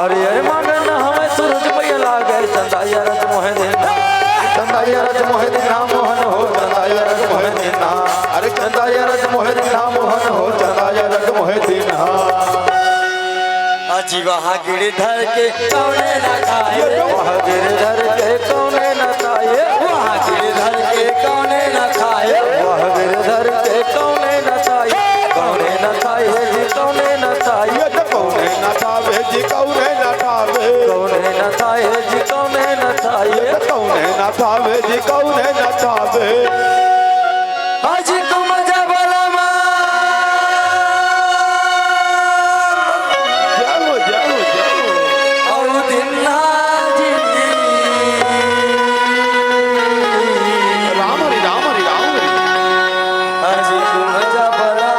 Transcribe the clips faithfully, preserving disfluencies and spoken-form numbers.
अरे, अरे, मांगन हवय सूरज भैया लागे, चंदा या रज मोहे देना। चंदा या रज मोहे देना, मोहन हो, चंदा या रज मोहे देना। अरे, चंदा या रज मोहे देना, मोहन हो, चंदा या रज मोहे देना। अजी वहाँ गिरधर के कौने न खाए, वहाँ गिरधर के कौने न खाए, वहाँ गिरधर के कौने न खाए, वहाँ गिरधर के कौने न खाए, कौने न खाए जी, कौने न खाए। ये तो कौने न खावे जी, कौने न खावे। कौने न खाए जी, कौने न खाए। ये तो कौने न खावे जी, कौने न खावे। अजी तुम जबलमा। जाओ, जाओ, जाओ। औ दिन्ना जी। राम हरि, राम हरि, राम हरि। अजी तुम जबलमा।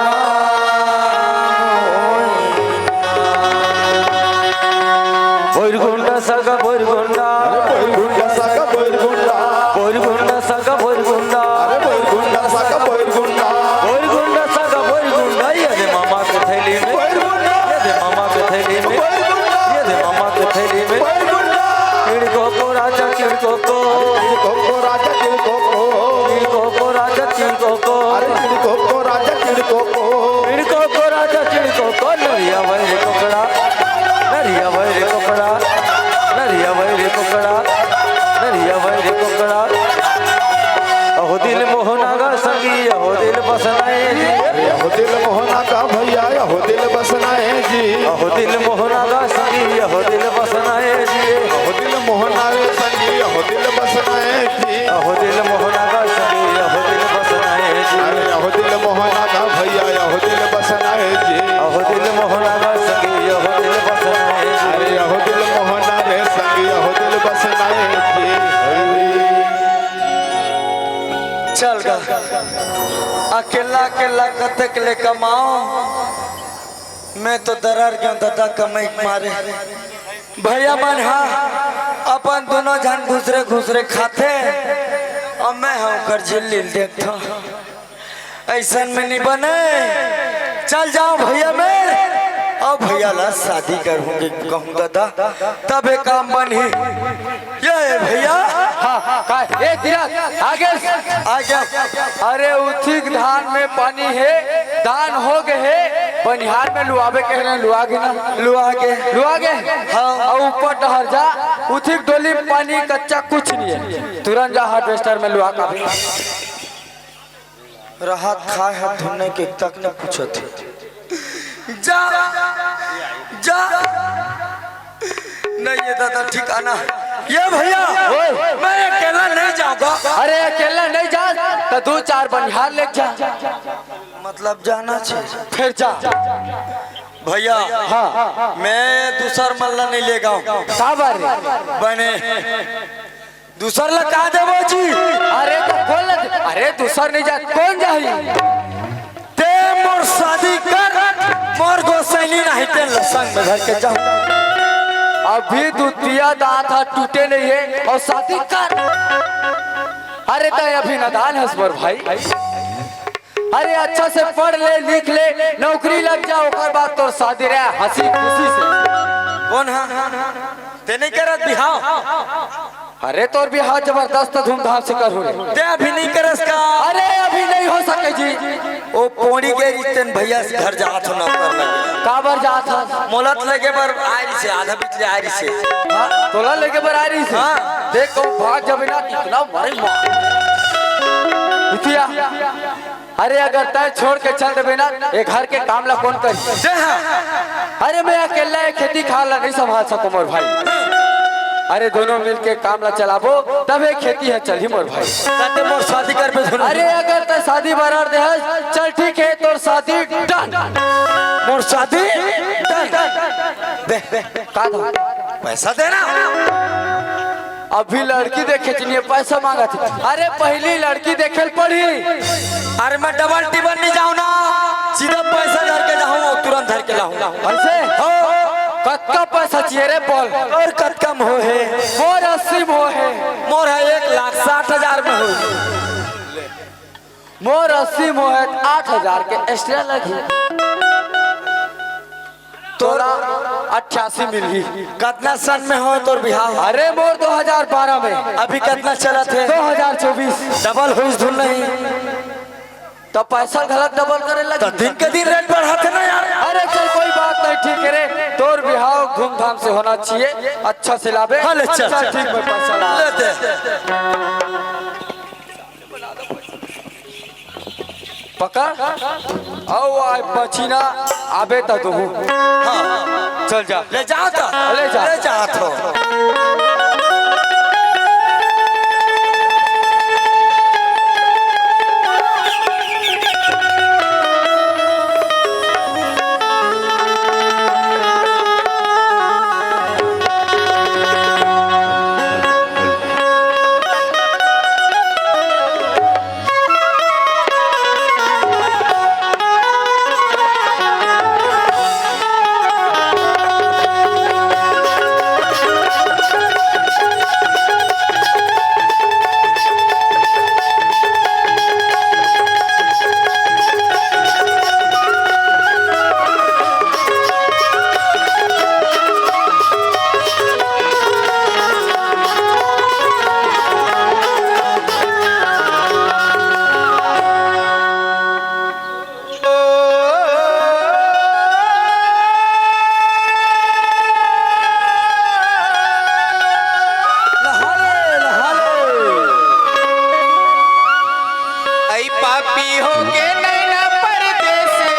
बोरगुंडा सगा बोरगुंडा। अरे बोरगुंडा सगा बोरगुंडा। बोरगुंडा सगा बोरगुंडा। अरे बोरगुंडा सगा बोरगुंडा। बोरगुंडा सगा बोरगुंडा। ये दे मामा के थैली में। बोरगुंडा। ये दे मामा के थैली में। बोरगुंडा। ये दे मामा के थैली में। बोरगुंडा। चिड़को को राजा चिड़को को। अरे चिड़को को राजा चिड़को को। चिड़को को राजा चिड़को को। अरे चिड़को को राजा चिड़को को। चिड़को को राजा चिड़को को। नरिया वैर कोकड़ा। नरिया वैर कोकड़ा, नरिया वैर कोकड़ा, नरिया वैर कोकड़ा। अहो दिल मोहना गा संगी, अहो दिल बसनाए जी। अहो दिल मोहना गा भैया, अहो दिल बसनाए जी। अहो दिल मोहना गा संगी, अहो दिल बसनाए जी। अहो दिल मोहना रे संगी, अहो दिल बसनाए जी। अहो दिल मोहना गा संगी, अहो दिल बसनाए जी। अरे अहो दिल मोहना गा भैया, अहो दिल बसनाए जी। अहो दिल मोहना गा संगी, अहो दिल बसनाए जी। अरे अहो दिल मोहना रे संगी, अहो दिल बसनाए जी। चल गा, अकेला अकेला कतक ले कमाओ, मैं तो दरार गयो ददा कमई के मारे। भैया मन हा अपन दोनों झन घुसरे घुसरे खाथे, अउ मैं हा ओकर झिल्ली ल देखथों। अइसन में नी बने, चल जाओ भैया मेर, अउ भैया ला शादी करहूँ के कहूँ ददा, तबे काम बनही। ये भैया। हाँ, का, ए, तीरथ, आगे। आ गया। अरे, उथिक धान में पानी हे, धान हो गे हे, बनिहार में लुआबे कहे रहे, लुआ गे ना? लुआ गे। लुआ गे? हाँ। अउ ऊपर डहर जा, उथिक डोली में पानी कच्चा कुछ नहीं है, तुरंत जा harvester में लुआ का भी। रहत खाए ह धुन के तक न पूछत हे। जा, जा। नहीं ये दादा ठिकाना। ये भैया, ओए। मैं अकेला नहीं जाऊंगा। अरे अकेला नहीं जा, तो दो चार बनिहार ले जा। मतलब जाना चाहिए। फिर जा। भैया, हाँ। मैं दूसर मल्ला नहीं ले गाऊं। का बारे? बने दूसर ला का देबो जी? अरे तो कौन ला दे-, अरे दूसर नहीं जात, कौन जाही? ते मोर शादी कर, मोर गोसैनी नहीं ते ला संग में धर के जाऊं। अभी दुतिया दांत हा टूटे नहीं है अउ शादी कर। अरे तो अभी नादान हस मोर भाई। अरे अच्छा से पढ़ ले, लिख ले, नौकरी लग जा, ओकर बाद तोर शादी रहे हंसी खुशी से। कौन हा? ते नहीं करत बिहाव? अरे तोर बिहाव जबरदस्त धूमधाम से करहूं रे। ते अभी नहीं करस का? अरे अभी नहीं हो सके जी। ओ पोड़ी के रिश्तेन भैया से घर जात हो नौकर लगे। काबर जात हो? मोलत लगे बर आय रिसे, आधा बिचले आय रिसे। हाँ, तोला लेके बर आय रिसे। हाँ। देख कहूं भाग जबे ना, कितना मरे मार। इतिया। अरे अगर तैं छोड़ के चल देबे ना, ये घर के काम ला कौन करी? जय हाँ। अरे मैं अकेला ये खेती खार ला नहीं संभाल सकूं मोर भाई। अरे दोनों मिल के काम ला चलाबो, तब ये खेती है चलही मोर भाई। ताते मोर शादी कर पे सुन। अरे अगर तैं शादी बरार दे हस, चल ठीक है, तोर शादी done। मोर शादी done। दे, दे। का था? पैसा देना। अभी लड़की देखे चलिए, पैसा मांगत हे। अरे पहली लड़की देखे ल पड़ी। अरे मैं डबल टिबल नहीं जाऊं ना, सीधा पैसा धर के जाऊं, तुरंत धर के लाऊं। ऐसे? हो। कतका पैसा चाहिए रे बोल। अउ कतका मोहे? मोर अस्सी मोहे। मोर है एक लाख साठ हजार में हो। मोर अस्सी मोहे, आठ हजार के extra लगी। तोला अट्ठासी मिलही। कतना सन में होय तोर बिहाव? अरे मोर दो हजार बारह में। अभी कतना चलत हे? दो हजार चौबीस। डबल होइस धुन नहीं। त पैसा घलक डबल करे लगी। त दिन के दिन रेट बढ़ाथे ना यार। अरे चल, कोई बात नहीं, ठीक है रे, तोर बिहाव धूमधाम से होना चाहिए, अच्छा से लाबे। हाँ, ले चल, अच्छा, चल। ठीक, मैं पैसा ला। ले दे। पकड़, अउ आय बची ना, आबे त दुहू। हाँ। चल जा। ले जा त। ले जा। ले जा तो। लहाले, लहाले। ऐ पापी होगे नैना परदेसी,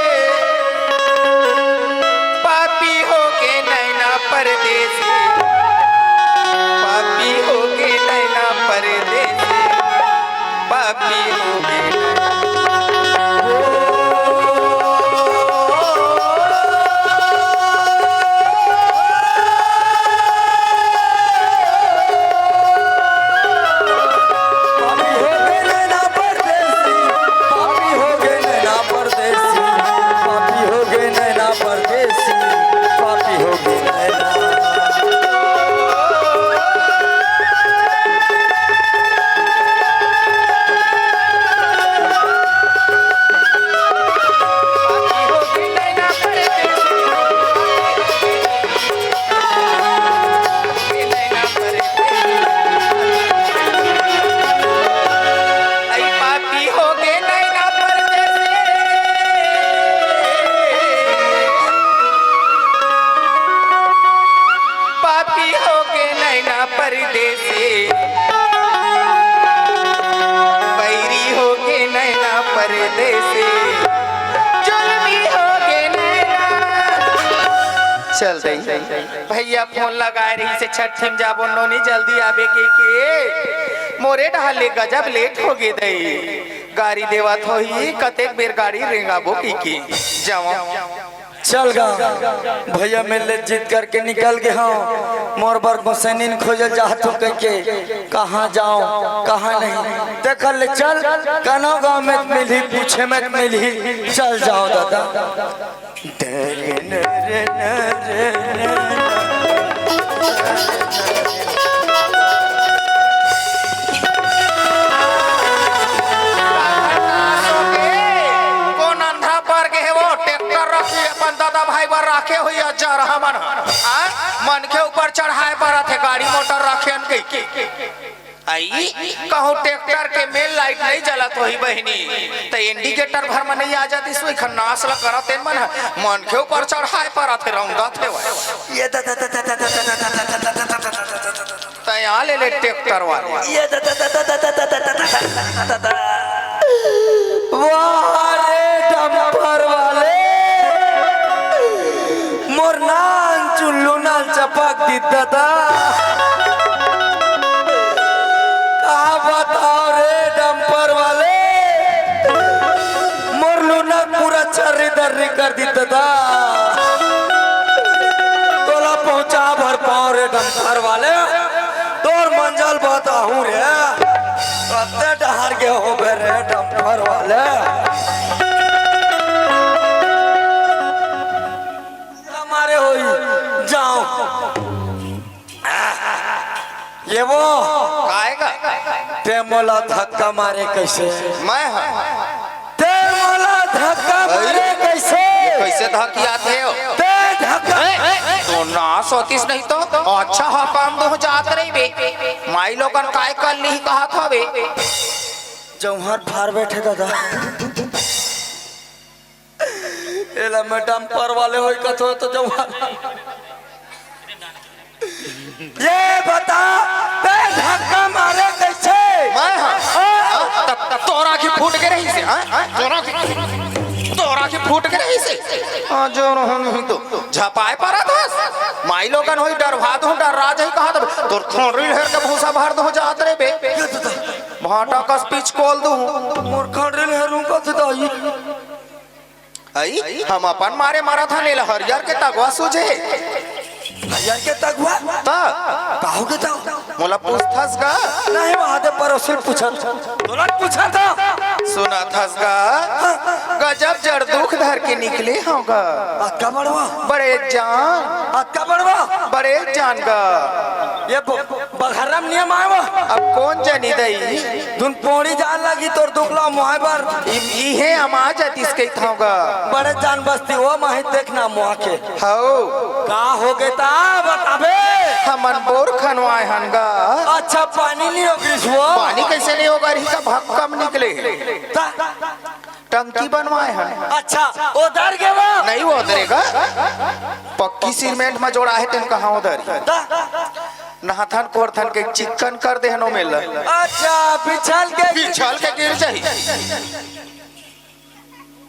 पापी होगे नैना परदेसी, पापी होगे नैना परदेसी, पापी होगे नैना। पापी होगे नैना परदेसी, पापी होगे नैना परदेसी, पापी होगे नैना परदेसी, पापी होगे नैना। पापी होगे नैना परदेसी, बैरी होगे नैना परदेसी, जुलमी होगे नैना। चल दई, भैया फोन लगाए रहिसे छट्ठी में जाबो नोनी, जल्दी आबे कहिके। मोरे डहर ले गजब लेट होगे दई, गारी देवत होही, कतेक बेर गारी रेंगाबो कहिके। जावं। चल गा, भैया मेर ले जिद करके निकल गे हंव, मोर बर गोसैनिन खोजे ल जात हंव कहिके, कहां जावं, कहां नहीं, तेकर ले चल, कनो गांव में त मिलही, पूछे में त मिलही, चल जावं दादा। कोन अंधा पर गे हे वो, ट्रैक्टर रखी अपन दादा भाई बर राखे होही अज्जा रहा मन। आ? मनखे ऊपर चढ़ाए परत हे गाड़ी मोटर राखे अन कहिके। अई, कहूं ट्रैक्टर के मेन लाइट नइ जलत होही बहिनी, त इंडिकेटर भर म नइ आ जातिस, ओही खन नास ल करत तेन मन ह, मनखे ऊपर चढ़ाए परत हे, रौंदत हे वय। ये द, द, द, द। तैं आ ले ले ट्रैक्टर वाले। ये द, द, द। वाह रे डंपर वाले, मोर नान चुल्लू नाल चपक दिस दादा। का बतावं रे डंपर वाले, मोर लूना पूरा छर्री दर्री कर दिस दादा। तोला पहुंचा भर पावं रे डंपर वाले, तोर मंजल बताहूं रे। कते डहर गे होबे रे डंपर वाले। मारे होही, जावं। ये वो। काय गा? तैं मोला धक्का मारे कइसे? मैं हा। तैं मोला धक्का मारे कइसे? कइसे धकियाथे हो? तैं ए, ए, तो ना सोतिस नहीं तो। अच्छा, हकम दो जात रही बे। माई लोगन काय कर ली कहत हवे। जौहर फार बैठे दादा। एला मैं डंपर वाले होई कथो तो जौहर। ये बता, बे धक्का मारे कैसे? मैं हाँ। हाँ। तब, तब तोरा की फूट के रही से, हाँ? हाँ? तोरा की, तोरा की फूट के रही से। हाँ, जो रहन ही तो झपाए परा था। माई लोगन होई डरवा दो, डर राज ही कहा तब तोर खोंडरी हेर के भूसा भर दो जात रे बे। भाटा कस पीछ कोल दो। मोर खोंडरी हेरू कस दाई। अई, हम अपन मारे मरत हन, एला हरियर के तगवा सूझे। हरियर के तगवा? त? का हो गे तगवा? मोला पूछथस गा? नहीं, वहां दे पड़ोसी पूछत। तोला पूछत था। सुनथस गा? गजब जड़ दुख धर के निकले हव गा। अतका बड़वा? बड़े जान। अतका बड़वा? बड़े जान गा। ये ब-, बघरम नियम आए वो। अब कोन जनी दई? धुन पोड़ी जान लगी तोर दुख ला मुहाय बर। इ-, इहे अमा जतिस कहिथव गा। बड़े जान बस्ती वो माही देखना मुहा के। हौ। का हो गे ता बताबे? हमन बोर खनवाए हन गा। अच्छा, पानी नहीं हो गिस वो? पानी कैसे नहीं होगा? रही का भक्कम निकले। ता? टंकी बनवाए हन। अच्छा, ओदर गे वो? नहीं ओदरे गा। पक्की सीमेंट में जोड़ा है, तेन कहाँ ओदर? ता? नहाथन कोरथन के चिक्कन कर देहनो मेला। अच्छा, बिछल के बिछल के गिर जाही।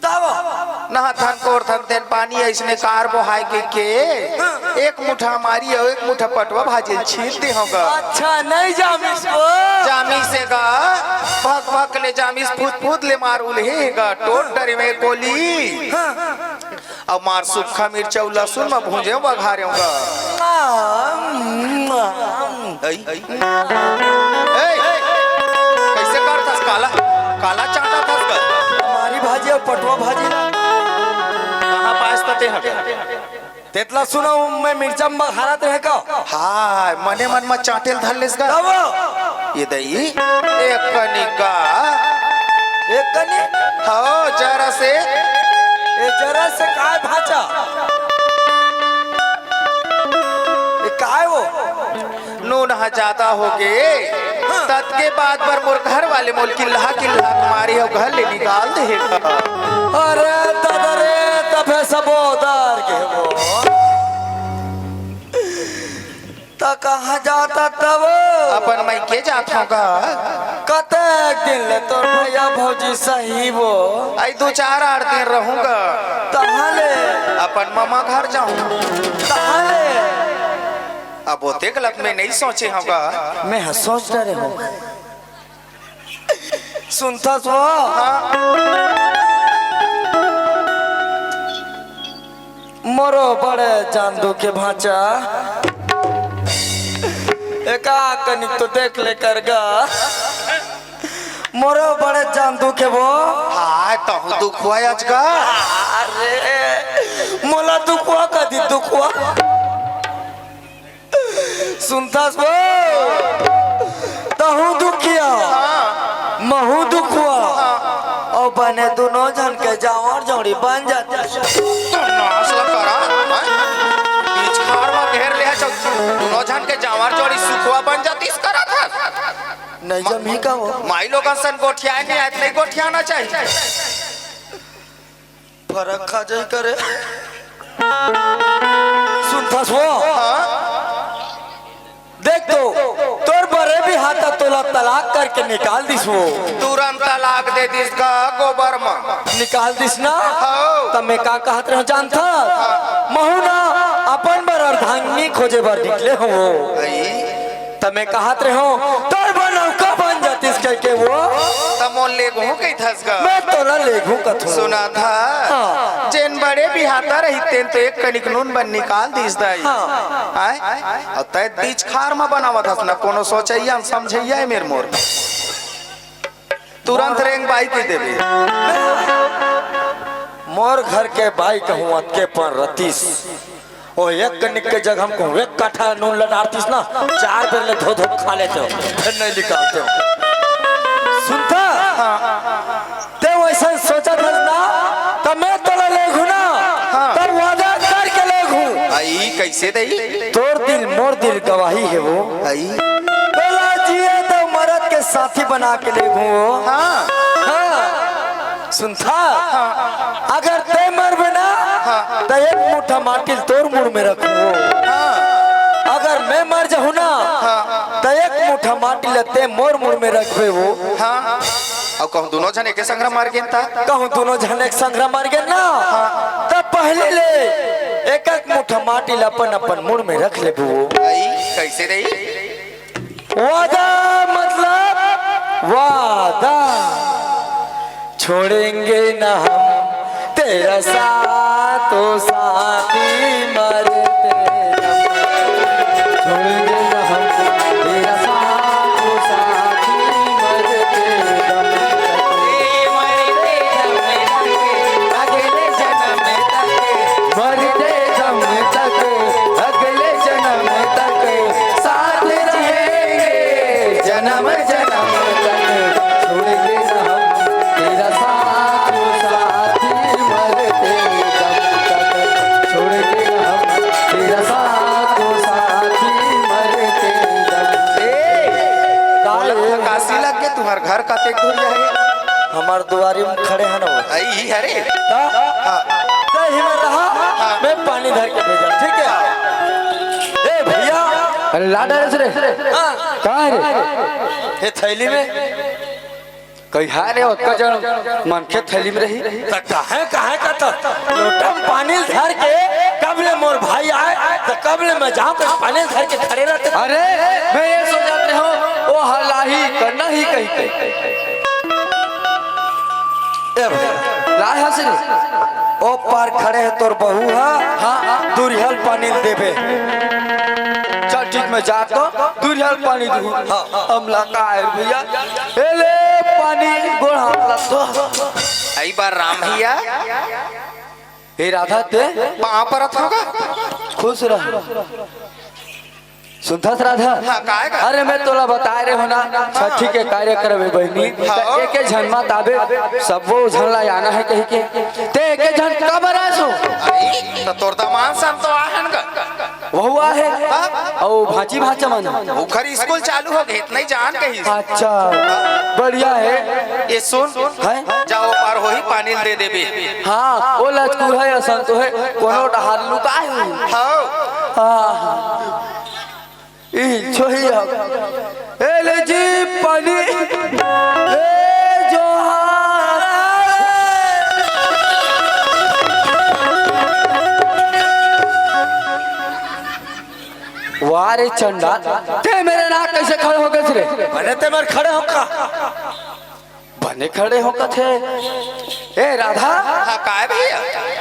तब? नहाथन कोरथन तेन पानी अइसने कार बोहाय के, के एक मुठा मारी अउ एक मुठा पटवा भाजी छीन देहव गा। अच्छा, नहीं जामिस वो। जामिस हे गा, भक भक ले जामिस, फुत फुत ले मार उलहे गा, टोट डरे में कोली। हाँ। अउ मार सुक्खा मिर्चा अउ लहसुन म भूंजे बघारेंव गा। अई। ए, कइसे करथस? काला, काला चाटथस गा? हमारी भाजी अउ पटवा भाजी ला। कहाँ पायस त तेहा? तेतला सुना, मैं मिर्चा म बघारत रहे का? हाय, मने मन म चाटेल धर लेस गा। तब? ये दई, एक कनिक गा। एक कनिक? हव, जरा से। ए, जरा से काय भांचा? ए, काय वो? नून ह जादा होगे। हाँ। ततके बाद बर मोर घर वाले मोल किल्हा किल्हा मारे अउ घर ले निकाल देहे। अरे दादा रे, तभे सबो दर के वो। त कहाँ जाता तब? अपन मइके जात हव गा। कतेक दिन ले तोर भैया भौजी सही वो? अई दू चार आठ दिन रहूं गा। तहाँ ले? अपन ममा घर जाहूं। तहाँ ले? अब ओतेक लग में नहीं सोचे हव गा। मैं ह सोच डरे हंव। सुनथस वो? हाँ। मोरो बड़े जान दुखे भांचा, एका कनिक तो देख ले कर गा। मोरो बड़े जान दुखे वो। हाय, तहु दुखवा अजगा। अरे, मोला दुखवा कदी दुखवा। सुनथस वो? तहूं दुखिया, महूं दुखवा, अउ बने दुनों झन के जांवर जोड़ी बन जातिस। तो नाश ल करा, हैं? बीच खार म घेर ले हस, दुनों झन के जांवर जोड़ी सुखवा बन जातिस करत हस। नहीं जमही का वो? माई लोगन सन गोठियाए नहीं आए, नहीं गोठियाना चाहिए। फरक खा जाई करे। सुनथस वो? हाँ? देख तो, तोर बरे बिहाता तोला तलाक करके निकाल दिस वो। तुरंत तलाक दे दिस गा गोबर म। निकाल दिस ना? हाँ। त मैं का कहत रहों जानथस? महूं ना अपन बर अर्धांगिनी खोजे बर निकले हंव वो। अई। त मैं कहत रहों, तोर बर नौका बन जातिस कहिके वो। त मोला लेगहूं कहिथस गा। मैं तोला लेगहूं कथों। सुनथस? हाँ। जेन बड़े बिहाता रही, तेन तो एक कनिक नून बन निकाल दिस दाई। हाँ। आय? अउ तैं बीच खार म बनावत हस ना, कोनो सोचइया न समझइया ए मेर मोर। तुरंत रेंग बाई कहि देबे। मोर घर के बाई कहूं अतके पन रतिस। ओ एक कनिक के जगह हमको एक काठा नून ल डारतिस ना, चार बेर ले धो धो खा लेतेंव, फेर नहीं निकालतेंव। सुनथस? हाँ। तैं वइसन सोचत हस ना, त मैं तोला लेगहूं ना, हाँ। त वादा करके लेगहूं। कइसे दई? तोर दिल मोर दिल गवाही हे वो। अई। तोला जियत अउ मरत के साथी बना के ले घूमो। हाँ। हाँ। सुनथा? हाँ। अगर तैं मरबे ना, हाँ। त एक मुठा माटी ल तोर मुड़ में रखबो। हाँ। अगर मैं मर जाहूं ना, हाँ। त एक मुठा माटी ल तैं मोर मुड़ में रखबे वो। हाँ। अउ कहूं दूनों झन एके संघरा मर गेन त? कहूं दूनों झन एक संघरा मर गेन ना, हाँ। त पहली ले एक एक मुठा माटी ल अपन अपन मुड़ में रख लेबो वो। अई, कइसे दई? वादा मतलब वादा, छोड़ेंगे ना हम तेरा साथ, ओ साथी, मरते दम। छोड़ेंगे ना हम तेरा साथ, ओ साथी, मरते दम। मरते दम तक, अगले जन्म तक, मरते दम तक, अगले जन्म तक साथ रहेंगे, जन्म जन्म तक। छोड़ेंगे ना हम तेरा साथ, ओ साथी, मरते दम तक। छोड़ेंगे ना हम तेरा साथ, ओ साथी, मरते दम तक। ए, का बोला, रे? फकासी लग के तुम्हार घर कतेक दूर हे? हमर दुआरी में खड़े हन वो। अई, अरे। त? हाँ। त इही में रहा, हाँ। मैं पानी धर के भेजा, ठीक हे? ए भैया। अरे ला डारे से रे। हाँ। कहाँ हे रे? हे थैली में। कई हाय रे, ओतका जन मनखे थैली में रही। त काहे, काहे का त लोटा में पानी धर के कब ले मोर भाई आय, त कब ले मैं जाऊं, कहीं पानी धर के खड़े रहते। अरे, मैं ये सोचत रहे हूँ, वो हलाही करना ही कहीं के। ए भाई, लाय हस रे? ओ पार खड़े हे तोर बहू हा, हाँ, हाँ। दुरिहल पानी ल देबे। चल ठीक, मैं जात हूँ, दुरिहल पानी दूँ। हाँ। अमला का आय भैया? ए ले पानी, गोड़ हाथ ला धो। अई बार राम भैया। हे राधा ते? पाँव परत हों का? खुश रह। सुनथस राधा? हाँ, काय का? अरे मैं तोला बताय रहे हों ना, हाँ। छठी के कार्यक्रम हे बहिनी, हाँ। त एके झन मत आबे, सबो झन ला आना हे कहिके। ते एके झन काबर आस ओ? अरे, त तोर दमांद सन तो आहन का? वहू आहे। हाँ। अउ भांची भांचा मन? ओखर स्कूल चालू होगे, इतना ही जान कहिस। अच्छा, बढ़िया हे। ए सुन, हैं? जा ओ पार होही, पानी ल दे देबे। हाँ, ओ लचकुर हे, असन तो हे, कोनो डहार लुकाय होही। हाँ। हाँ। ई छोही अब। ए ले जी पानी। ए जोहार। वाह रे चंडाल, ते मेरे नाक कइसे खड़े होगेस रे? बने ते मेर खड़े हों का? बने खड़े हों कथे। ए राधा। हाँ, काय भैया?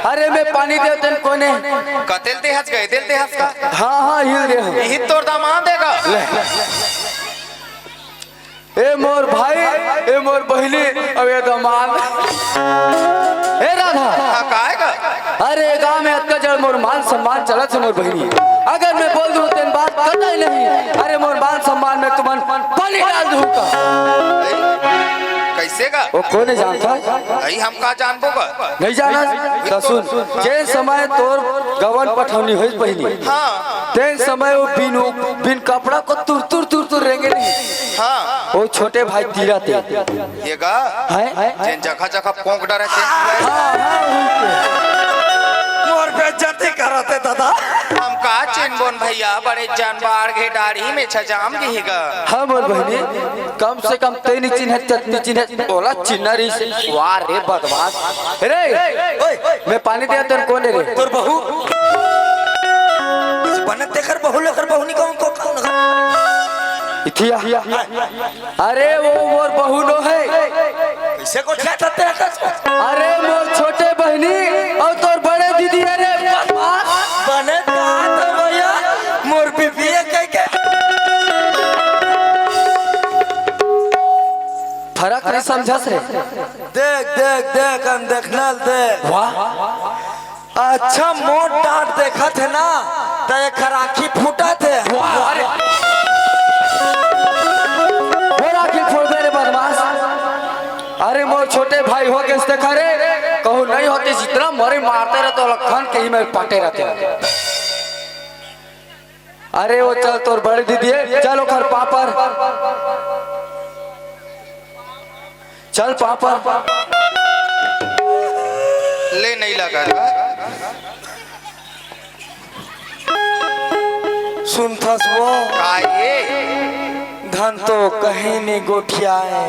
अरे मैं पानी देतेन कोने। कते ल देहस गा, एदे ल देहस का? हाँ, हाँ, हिल दे हो। इही तोर दमांद हे गा। ले। ए मोर भाई, ए मोर बहिनी, अउ ए दमांद। ए राधा। हाँ, काय गा? अरे गांव में अतका जड़ मोर मान सम्मान चलत हे मोर बहिनी। अगर मैं बोल दूं तेन बात कतई नहीं। अरे मोर मान सम्मान में तुमन पानी डाल दूं का? कइसे गा? ओ कोने जानता? अई हम का जानबो गा? नहीं जाना? त सुन, जेन समय तोर गवन पठौनी होइस बहिनी, हाँ। तेन समय ओ बिन, बिन कपड़ा को तुर तुर तुर तुर रेंगे नहीं। हाँ। ओ छोटे भाई तीरा ते। ये गा? हैं? जेन जगह जगह पोंक डरे तेन। हाँ, हाँ, उनके। मोर बेइज्जती करत हे दादा। हम का चिन्हबोन भैया, बड़े जान बाढ़ गे डाढ़ी में छजाम गे हे गा। हाँ मोर बहिनी, कम से कम तें नी चिन्हे, तें नी चिन्हे, ओला चिन्हा रहिस। वाह रे बदमाश। रे, ओए, मैं पानी देतेन कोने रे? तोर बहू। बनत तेकर बहू, लेकर बहू नी कहूं, को कहूं ना। इथिया। अरे वो मोर बहू नो हे। कइसे गोठियाथस ते? अरे मोर छोटे बहिनी अउ तोर बड़े दीदी, अरे बदमाश। बने बात हे भैया, मोर बीबी हे कहिके। फरक नहीं समझस रे। देख, देख, देख, अनदेखना ल देख। वाह। अच्छा, मोर डांट देखत हे ना, त एकर आँखी फूटत हे। वाह, अरे। मोर आँखी फोड़बे रे बदमाश। अरे, मोर छोटे भाई होगेस तेकर रे, कहूं नहीं होतिस, जितना मरे मारते रहते, लखन के ही में पटे रहते। अरे वो चल तोर बड़े दीदी हे, चल ओखर पापर। चल पापर। ले नहीं लगा। सुनथस वो? का ये? धन तो कहीं नहीं गोठियाए।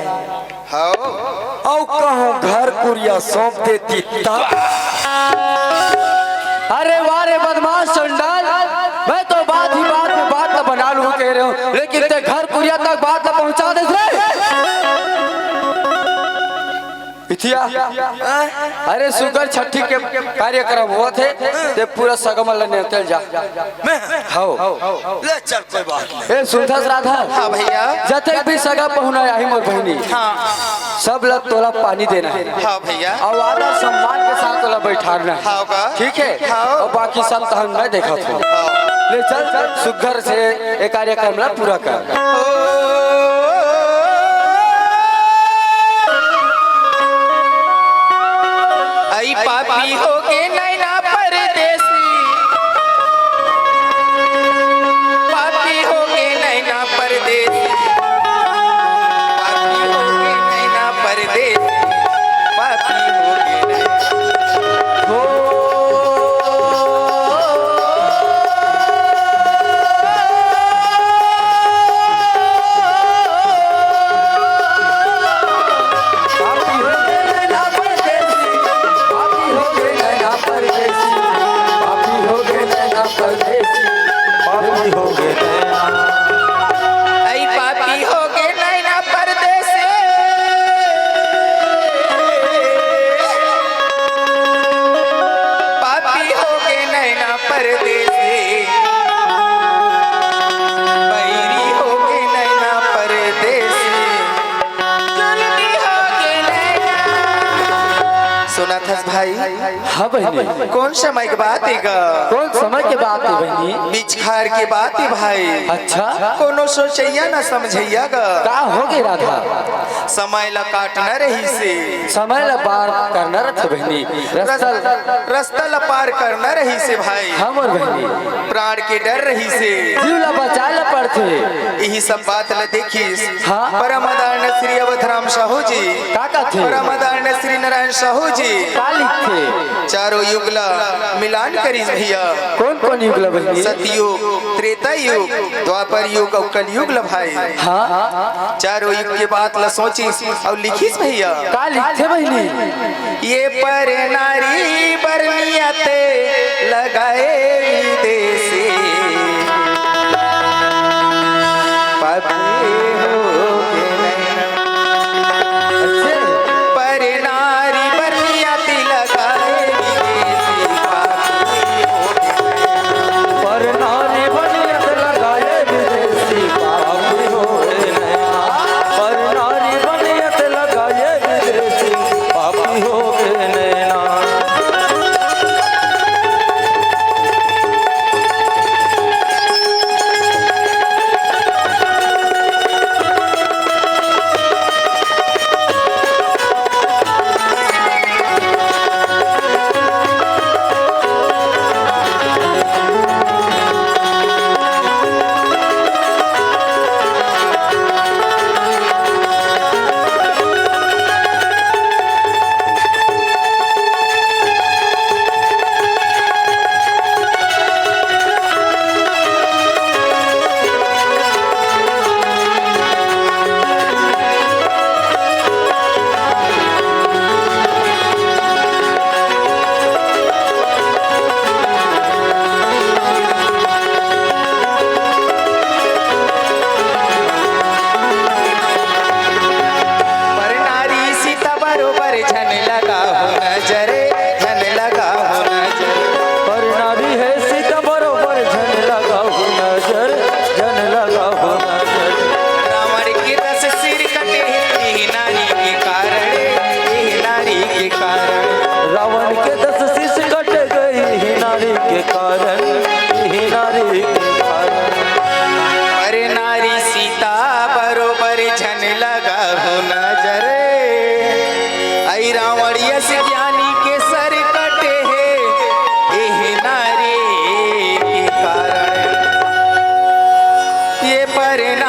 हव। अउ कहूँ घर कुरिया सौंप देती तब। अरे वाह रे बदमाश चंडाल, मैं तो बात ही बात में बात ला बना लूँ कह रहे हो, लेकिन ते घर कुरिया तक बात ला पहुँचा देस रे। इतिया, अरे सुग्घर छट्ठी के कार्यक्रम होवत हे, ते पूरा सगा मन ला नेवते ल जा। मैं? हव। ले चल, कोई बात नहीं। ए, सुनथस राधा? हाँ भैया। जतेक भी सगा पहुना आही मोर बहिनी, हाँ। सब ला तोला पानी देना हे। हाँ भैया। अउ आदर सम्मान के साथ तोला बैठारना हे। हाँ का? ठीक हे? हाँ। अउ बाकी सब तहन मैं देखत हूँ। हाँ। ले चल, सुग्घर से ए कार्यक्रम ला पूरा कर। ओ, अई पापी होगे नैना परदेसी, पापी होगे नैना परदेसी, पापी होगे नैना परदेसी, पापी होगे नैना। हो। अई पापी होगे नैना परदेसी, पापी होगे नैना परदेसी, बैरी होगे नैना परदेसी, जुलमी होगे नैना। सुनथस भाई? हाँ बहिनी। कोन समय के बात हे गा? कोन समय के बात हे बहिनी? बिचखार के बात हे भाई। अच्छा। कोनो सोचइया न समझइया गा। का होगे राधा? समय ला काटना रहिसे। समय ला पार करना रहिसे बहिनी। रस्ता रस्ता ला पार करना रहिसे भाई। हाँ मोर बहिनी। प्राण के डर रहिसे। जीव ला बचाए ला पड़थे। इही सब बात ला देखिस हाँ। परम आदरणीय श्री अवधराम साहू जी। का कथे? परम आदरणीय श्री नारायण साहू जी। का लिखथे? चारों युग ला मिलान करिस भैया। कोन कोन युग ला बहिनी? सतयुग, त्रेता युग, द्वापर युग अउ कलयुग ला भाई। हाँ। चारों युग के बात ला सोचिस अउ लिखिस भैया। का लिखथे बहिनी? ये पर नारी बर नियत लगाए विदेशी। पापी होगे नैना। अच्छा। पर नारी बर नियत लगाए विदेशी। पापी होगे नैना। पर नारी बर नियत लगाए विदेशी। पापी होगे नैना। पर नारी बर नियत लगाए विदेशी। पापी होगे नैना। परिणाम